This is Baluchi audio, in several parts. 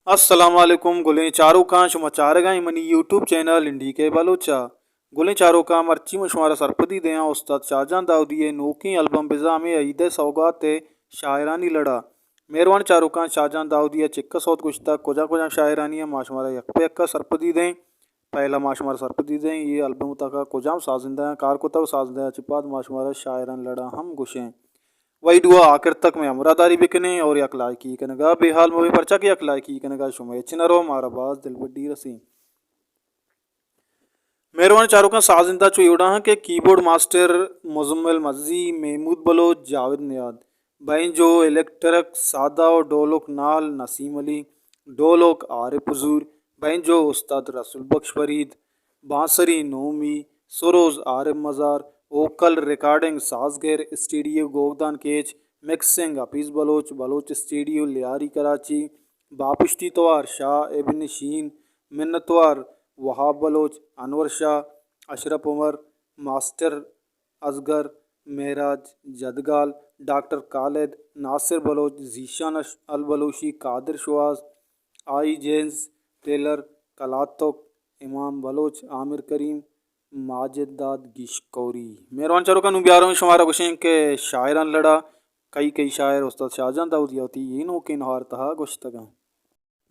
السلام علیکم گلیں چاروکاں، شما چارگاں منی یوٹیوب چینل انڈی کے بلوچ ءَ۔ گلیں چاروکاں، مرچی من شمارا سرپدی دیاں استاد شاہجان داؤدی ءِ نوکیں البم بزاں ہمے عید ءِ سوگات ءِ شاعرانی لڑ ءَ۔ مہروان چاروکاں، شاہجان داؤدی ءَ چکا سوت گوشتگ، کجا کجا شاعرانی ءَ ما شمارا یک پہ یکا سرپدی دیں۔ پہلا ما شمارا سرپدی دیں، اے البم تکا کجام سازندہ کار کتگ، سازندہ چہ پد ما شمارا شاعرانی لڑ ءَ ہم گوشیں۔ ویڈیو ءَ آخر تک مئے ہمراہ داری بکنیں اور یک لائکی کنگا بے حال مبیں، پرچا کہ یک لائکی کنگا شمئے ہچ نہ رو، مارا باز دلبڈی رسی۔ مہروان چاروکاں، سازندہ چو ایوڑا ہیں کہ کیبورڈ ماسٹر مزمل مزی، محمود بلوچ، جاوید نیاد، بینجو الیکٹرک سادہ و ڈولک نال نسیم علی، ڈولک عارف حضور، بینجو استاد رسول بخش فرید، بانسری نومی، سروز عارف مزار، ووکل ریکارڈنگ سازگر اسٹیڈیو گوگدان کیچ، مکسنگ حفیظ بلوچ، بلوچ اسٹیڈیو لیاری کراچی، باپشتی توار شاہ ابن شین، منتوار وہاب بلوچ، انور شاہ، اشرف عمر، ماسٹر اصغر، معراج جدگال، ڈاکٹر خالد، ناصر بلوچ، ذیشان اش-، البلوشی، قادر شواز، آئی جینز ٹیلر، کلاتک، امام بلوچ، عامر کریم، ماجد داد گیشکوری۔ مہروان چاروکاں، نوں بیاروں شمارا گوشیں کہ شاعران لڑا کئی کئی شاعر استاد شاہجان داؤدی ءَ وتی اے نوکیں نہار تہا گوشتگاں۔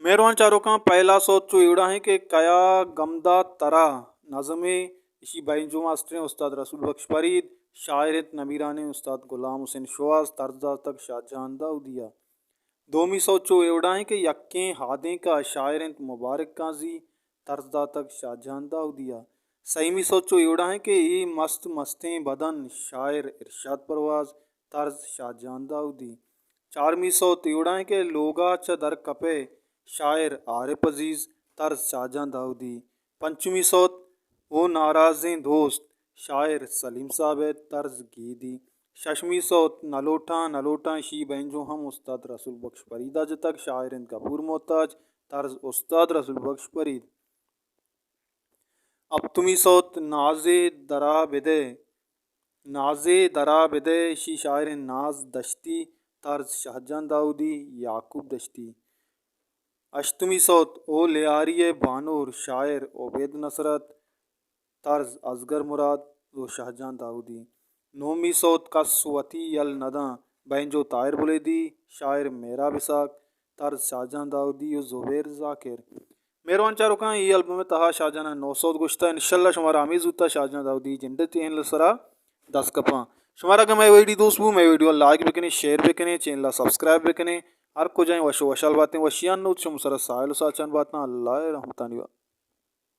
مہروان چاروکاں، پہلا سوت چو ایوڑا ہیں کہ کیا گمدا ترا، نظمے، اشی بینجو ماسٹریں استاد رسول بخش فرید، شاعر انت نمیرانیں استاد غلام حسین شواز، طرز داتگ شاہجان داؤدی ءَ۔ دومی سوت چو ایوڑا ہیں کہ یکیں ہادینکا، شاعر انت مبارک قاضی، طرز داتگ شاہجان داؤدی ءَ۔ سئیمی سوت چو ایوڑا ہیں کہ اے مست مستیں بدن، شاعر ارشاد پرواز، طرز شاہجان داؤدی۔ چارمی سوت ایوڑا ہیں کہ لوگا چہ در کپے، شاعر عارف عزیز، طرز شاہجان داؤدی۔ پنچمی سوت او ناراضیں دوست، شاعر سلیم ثابت، طرز گیدی۔ ششمی سوت نلوٹاں نلوٹاں، اشی بینجو ہم استاد رسول بخش فرید ءَ جتگ، شاعر انت غفور محتاج، طرز استاد رسول بخش فرید۔ ہپتمی سوت نازے درا بدے، نازے درا بدے، اشی شاعر انت ناز دشتی، طرز شاہجان داؤدی، یعقوب دشتی۔ ہشتمی سوت او لیاری ءِ بانور، شاعر عبید نصرت، طرز اصغر مراد و شاہجان داؤدی۔ نومی سوت کس وتی یل نداں، بینجو طاہر بلیدی، شاعر مہراب اسحاق، طرز شاہجان داؤدی و زبیر ذاکر۔ مہروان چاروکاں، اے البم ءِ تہا شاہجان ءَ نو سوت گوشتہ۔ انشاءاللہ شمارا ہمے زوتا شاہجان داؤدی جنڈ ءِ تہنل سرا دست کپاں۔ شمارا اگاں مئے ویڈیو دوست بو، مئے ویڈیو ءَ لائک بکنیں، شیئر بکنیں، چینل ءَ سبسکرائب بکنیں۔ ہر کجائیں وش و وشحال باتیں، وشیان نوت شم سرا ساہل و ساچان باتاں۔ اللہ ءِ رحمتانی بات۔